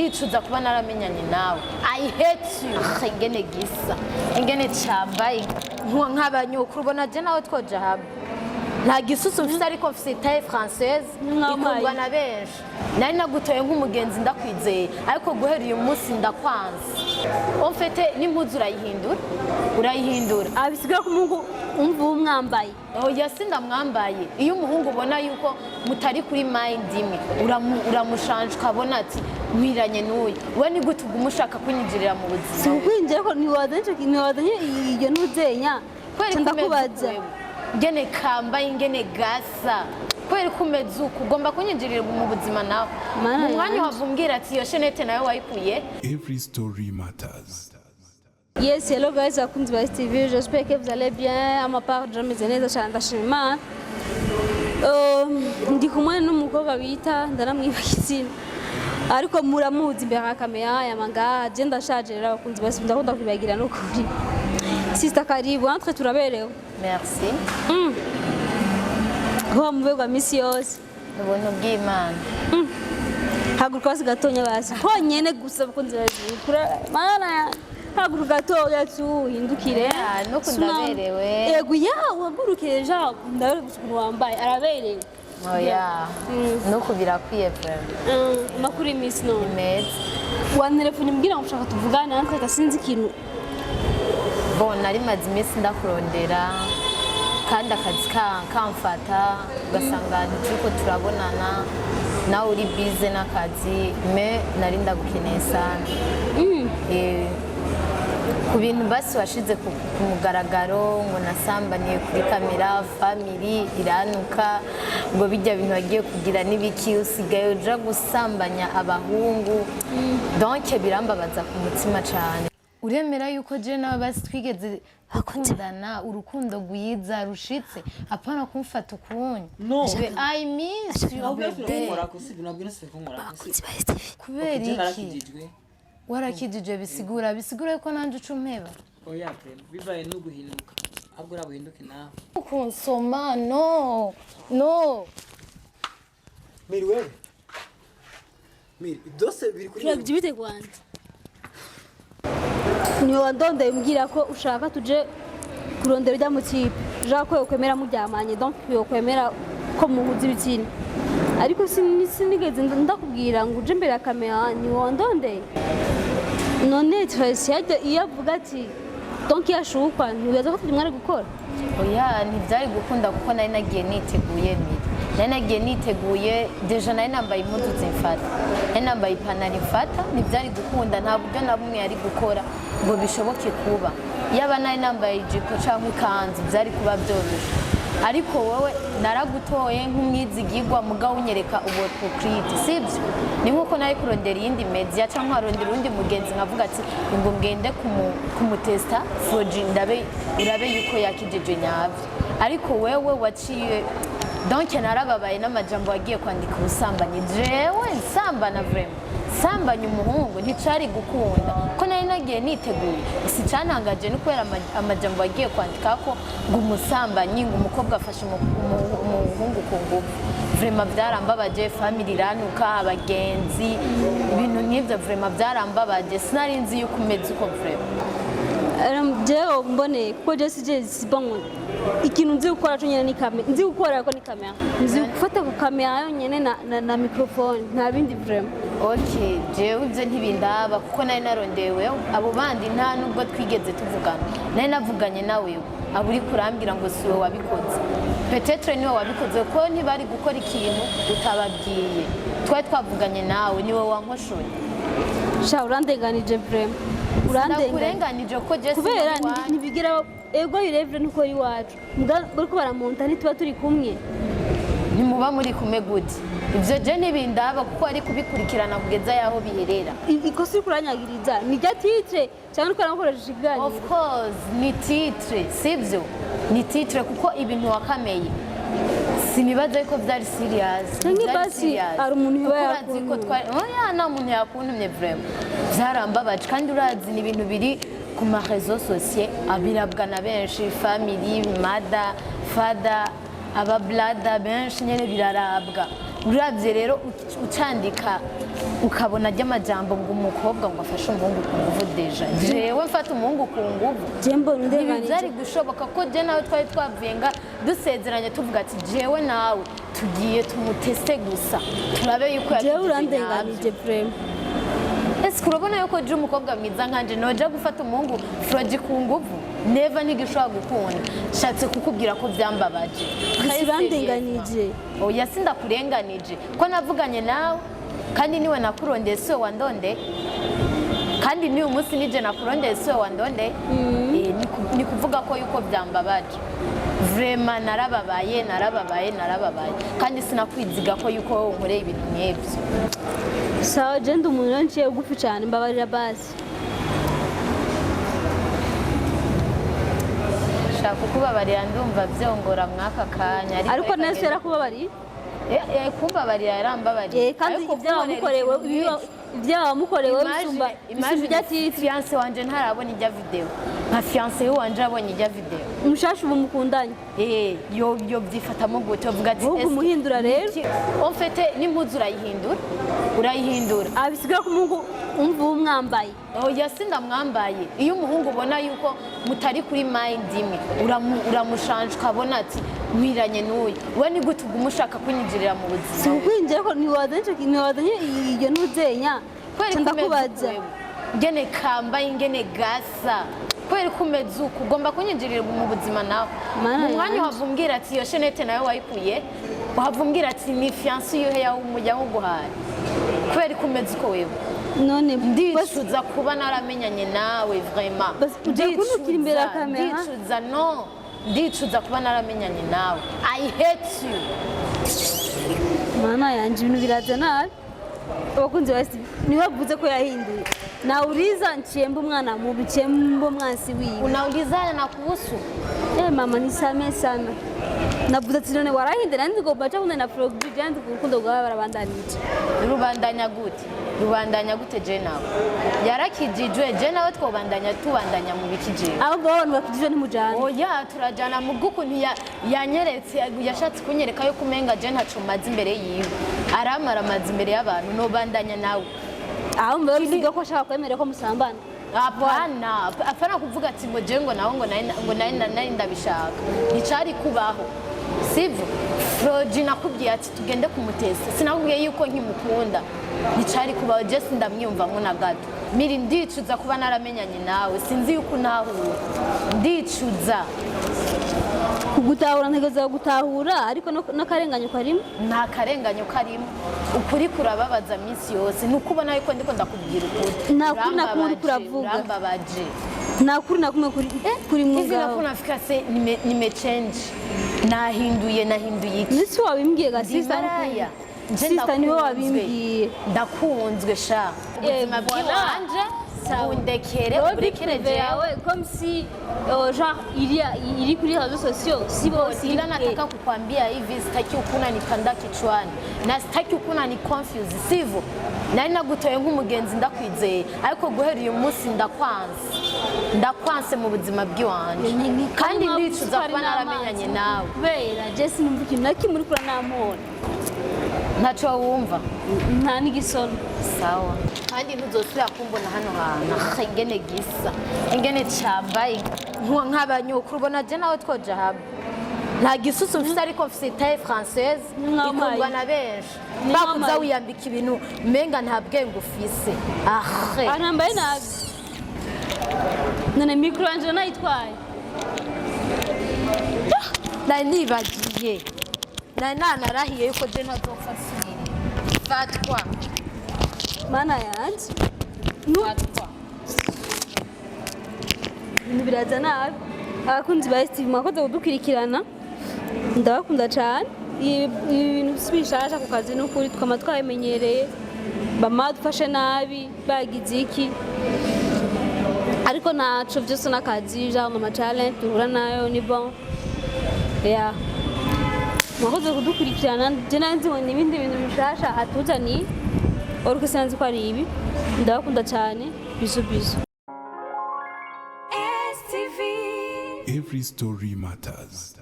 Ndicuza kuba naramenyanye nawe. I hate you. Ah, ingene gisa, ingene cambaye nk'abanyukuru, ubona je nawe twoja hamwe. Nta gisusu mfise, ariko mfise taille française. Mwamaye. Ikundwa na benshi. Nari nagutoye nk'umugenzi, ndakwizeye, ariko guhera uyu munsi ndakwanze. En fait, n'impuzu urayihindura, urayihindura. Ah, bisigura ko umuhungu umva uba umwambaye? Oya, si ndamwambaye. Iyo umuhungu ubona yuko mutari kuri mind imwe, uramushanje, ukabona ati nkwiranye n'uyu. We ni gute uguma ushaka kunyinjirira mu Si buzima? ukwinjira ko ntiwazanye ico, ntiwazanye iyo ntuzenya. Kubera ko umeze Ndakubaza. uku wewe, ingene kambaye, ingene gasa, kubera ko umeze uku, ugomba kunyinjirira mu buzima nawe? Mana Mu mwanya yanje. wava umbwira ati iyo chaînette nawe wayikuye? Every story matters. Yes, hello guys, abakunzi ba STV, j'espère que vous allez bien. À ma part, je meze neza cyane, ndashima Imana. Ndi kumwe n'umukobwa bita, ndaramwibaga izina, ariko muramuzi imbere ya kamera yamanga. Je ndashaje rero, abakunzi ba STV, ndakunda kwibagira no kuri. Sister, karibu, entre, turaberewe. Merci. Ko muberwa misi yose. Ubuntu bw'Imana. Haguruka basi gatonya, basi honyene gusa, abakunzi ba STV. Mana, haguruka gatoya tu uhindukire. Yeah, nuko ndaberewe. Yego, ya uhaguruke, ja ndaberewe gusa ukuntu wambaye, araberewe. Oya, nuko birakwiye vraiment. Amakuru y'iminsi none? Meza. Wantelefone mbwira ngo ushaka tuvugane, natwe sinzi ikintu. Bon, nari maze iminsi ndakurondera, kandi akazi kamfata, ugasanga ntituriko turabonana, nawe uri busy n'akazi, mais nari ndagukeneye sana. Ku bintu basi washize ku mugaragaro ngo nasambaniye kuri kamera, family iranuka ngo bijya bintu wagiye kugira n'ibiki, usigaye uja gusambanya abahungu. Donc birambabaza ku mutima cane. Uremera yuko je nawe basi twigeze gukundana urukundo rwiza rushitse, apana kumfata ukundi? No. I miss you, Nabwo bébé. kunkorako, si nabwo si kunkorako si. Kubera Je iki? Narakijijwe. Warakijije, bisigura yuko nanje uca umpeba? Oya, vraiment bibaye no guhinduka, ahubwo urabuhinduke nawe. Kunsoma, no, no. Miri, wewe. Miri, byose biri kuri Turabye bite kwanza? Niwe wandondeye umbwira ko ushaka tuje kurondera ujya mu kipe, ushaka ko yokwemera muryamanye, donc yokwemera ko muhuza ibitsina, ariko sinigeze ndakubwira ngo uje imbere ya kamera. Niwe wandondeye. None Tracy iyo avuga ati, donc iyo ashukwa, ntiwibaza ko tujya mwari gukora? Oya, ntibyari gukunda kuko nari nagiye niteguye, Miri. Nari nagiye niteguye déjà, nari nambaye impuzu zimfata, nari nambaye ipantaro imfata. Ntibyari gukunda, nta buryo na bumwe yari gukora ngo bishoboke kuba. Yaba nari nambaye ijipo cyangwa ikanzu, byari kuba byoroshye. Ariko wowe naragutoye nk'umwizigirwa, mugabo unyereka ubuhypocrite, sibyo? Ni nk'uko nari kurondera iyindi media cyangwa nkarondera uwundi mugenzi, nkavuga ati ngo ngende kumutesta foji, ndabe urabe yuko yakijije nyabyo. Ariko wewe waciye, donc narababaye n'amajambo wagiye kwandika, ubusambanyi. Jewe nsambana? Vraiment, sambanya umuhungu nticari gukunda ko nari nagiye niteguye. Si cyantangaje ni kubera amajambo wagiye kwandika ko ngo umusambanyi, ngo umukobwa afashe umuhungu ku ngufu. Vraiment byarambabaje, family iranuka, abagenzi, ibintu nk'ibyo. Vraiment byarambabaje, sinari nzi yuko umeze uko vraiment. Jewe mbone kuko je si je si bon, ikintu nzi gukora cyo nyene ni kamera. Nzi gukora ko ni kamera, nzi gufata ku kamera yonyene na microphone, nta bindi vraiment. Ok, jewe ibyo ntibindaba kuko nari narondewe abo bandi, nta nubwo twigeze tuvugana. Nari navuganye nawe, abo uri kurambwira ngo si wowe wabikoze, peut-être niwe wabikoze, kuko ntibari gukora ikintu utababwiye. Twari twavuganye nawe, niwe wankoshoye. Sha, urandenganije vraiment, urandenganije. Ndakurenganije ko je Kubera sinari iwanyu. Ntibigira ego irevure nuko iwacu bariko baramonta, ntituba turi kumwe. Ntimuba muri kumwe gute? Ibyo je ntibindaba kuko ari kubikurikirana kugeza yaho biherera. Ikosa uri kuranyagiriza ni rya titre cyangwa uriko uramukoresha ikiganiro? Of course ni titre, sibyo? Ni titre kuko ibintu wakameye sinibaza yuko byari serious. Canke Byari basi serious. hari umuntu yoba Kuko urazi ko yakuntumye. Oya, nta muntu yakuntumye. Vraiment byarambabaje, kandi urazi ni ibintu biri ku ma réseaux sociaux, abirabwa na benshi, family, mother, father, abablada benshi nyene birarabwa. Uravye rero ucandika. Ukabona ry'amajambo ngo umukobwa ngo afashe umuhungu ku nguvu. Déjà jewe mfata umuhungu ku nguvu? Je mbona Ibi undenganije. byari gushoboka ko je nawe twari twavuye nga dusezeranye, tuvuga ati jewe nawe tugiye tumuteste gusa, turabe yuko Jewe yakijije nyabyo. urandenganije vraiment. Ese urabona yuko je umukobwa mwiza nkanje noja gufata umuhungu Frogi ku nguvu? Never, ntigishobora gukunda. Nshatse kukubwira ko byambabaje. Gusa urandenganije. Oya, sindakurenganije ko navuganye nawe, kandi niwe nakurondeye, siwe wandondeye. Kandi n'uyu munsi nije nakurondeye, siwe wandondeye. Ni kuvuga ko yuko byambabaje vraiment. Narababaye, narababaye, narababaye, kandi sinakwiziga ko yuko wowe unkoreye ibintu nk'ibyo. Sawa, je ndi umuntu rero nciye bugufi cyane, mbabarira basi. Shaka kukubabarira ndumva byongora mwaka kanya. Ariko reka Nesu ngende. yarakubabariye. Kumbabarira yarambabariye. Eh, kandi Ariko ibyo kunkorera wamukorewe ikintu nk'icyo. Ibyo wamukorewe bisumba ibyo atitse. Fiancé wanje ntarabona ijya video, nka fiancé wanje abonye ijya video. Umushasha ubu mukundanye. Yo byifatamo gute? Uvuga ati Ahubwo umuhindura rero. En fait n'impuzu urayihindura, urayihindura. Abisigara ko umuhungu umva uba umwambaye. Oya, sindamwambaye. Iyo umuhungu ubona yuko mutari kuri mind imwe, uramushanja, ukabona ati nkwiranye n'uyu. We ni gute uguma ushaka kunyinjirira mu Si buzima? ukwinjira ko ntiwazanye ntiwazanye iyo ntuzenya. Kubera ko umeze Ndakubaza. uku wewe, ingene kambaye, ingene gasa, kubera ko umeze uku ugomba kunyinjirira mu buzima nawe? Mana Mu mwanya yanje. uhava umbwira ati iyo chaînette nawe wayikuye, uhava umbwira ati ni fiancé yuhe yawe yawuguhaye, kubera ko umeze uko wewe. None Ndicuza kuba naramenyanye nawe vraiment. Ugiye kuntukira imbere ya kamera? Ndicuza, no, ndicuza kuba naramenyanye nawe. I hate you. Mana yanje, ibintu biraza nabi. Abakunzi ba STV, niwe bavuze ko yahinduye. Nawuriza nciye mba umwana mubi, nciye mba umwansi wiwe. Unaulizana na kuhusu. Eh mama, nisamehe sana. Navuze ati none warahinduye, nandi ngo baca kundana na Froggy, nandi urukundo rwawe barabandanije. Rubandanya gute? Rubandanya gute? Je nawe yarakijijwe, je nawe twobandanya, tubandanya mu biki jewe? Ahubwo abantu bakijijwe ntimujana. Oya, turajana mu bw'ukuntu yanyeretse, yashatse kunyereka yuko umenga je ntaco maze imbere yiwe, aramara amazi imbere y'abantu, nobandanya nawe? Ahubwo bisiga ko ashaka kwemera ko musambana. Hapana, apana kuvuga ati ngo je ngo nawe ngo nari nari ndabishaka, nticari kubaho, sivyo? Froji nakubwiye ati tugende kumutesta, sinakubwiye yuko nkimukunda. Nticari kubaho, je sindamwiyumvamo na gato. Miri, ndicuza kuba naramenyanye nawe. Sinzi yuko unahura, ndicuza. Kugutahura ntegereza gutahura, ariko n'akarenganyo karimo. Nta karenganyo karimo, ukuri kurababaza minsi yose. Ni uko ubona yuko ndiko ndakubwira ukuri. Nta kuri na kumwe uriko Urambabaje, uravuga. urambabaje. Nta kuri na kumwe kuri Hivi mwugaho. nako nafika se nimechange, nahinduye, nahinduye iki? Nisi wabimbwiye ga Ndi sister. maraya. Nje Sister, niwe ndakunzwe. wabimbwiye. Ndakunzwe sha. Ubuzima Voilà. bw'iwanje bundekere, Wowe uburekere vie jewe. yawe comme si genre iri kuri réseaux sociaux si bose. Ila nataka kukwambia hivi, sitaki ukuna nipanda kichwani na sitaki ukuna ni confuse, sivyo? Nari nagutoye nk'umugenzi, ndakwizeye, ariko guhera uyu munsi ndakwanse, ndakwanse mu buzima bw'iwanje, kandi ndicuza kuba naramenyanye nawe. Kubera je sinumva ikintu na kimwe uriko uranampora. Ntaco wumva? Nta n'igisono. Sawa, kandi ntuzosubira kumbona hano hantu. Ah, ingene gisa, ingene cambaye nk'abanyukuru, ubona je nawe twoja hamwe. Nta gisusu mfise, ariko mfise taille française Ni nk'amayi. ikundwa na benshi. Ni Bakuza nk'amayi. wiyambika ibintu menga nta bwenge ufise ahe. Anambaye nabi, none micro yanje nayitwaye. Nari nibagiye, nari nanarahiye yuko je ntazopfa nsubiriye. Fatwa. Mana yanje. Fatwa. Ibintu biraza nabi. Abakunzi ba STV, mwakoze kudukurikirana, ndabakunda cyane. Ibi bintu si bishasha ku kazi, n'ukuri twama twabimenyereye, bama dufashe nabi, bagize iki, ariko ntaco, byose n'akazi, genre ama challenge duhura nayo, ni bon ya. Mwakoze kudukurikirana. Je nari nzi ngo ni ibindi bintu bishasha atuzaniye, ariko sinzi ko ari ibi. Ndabakunda cyane, bisous bisous. Every story matters.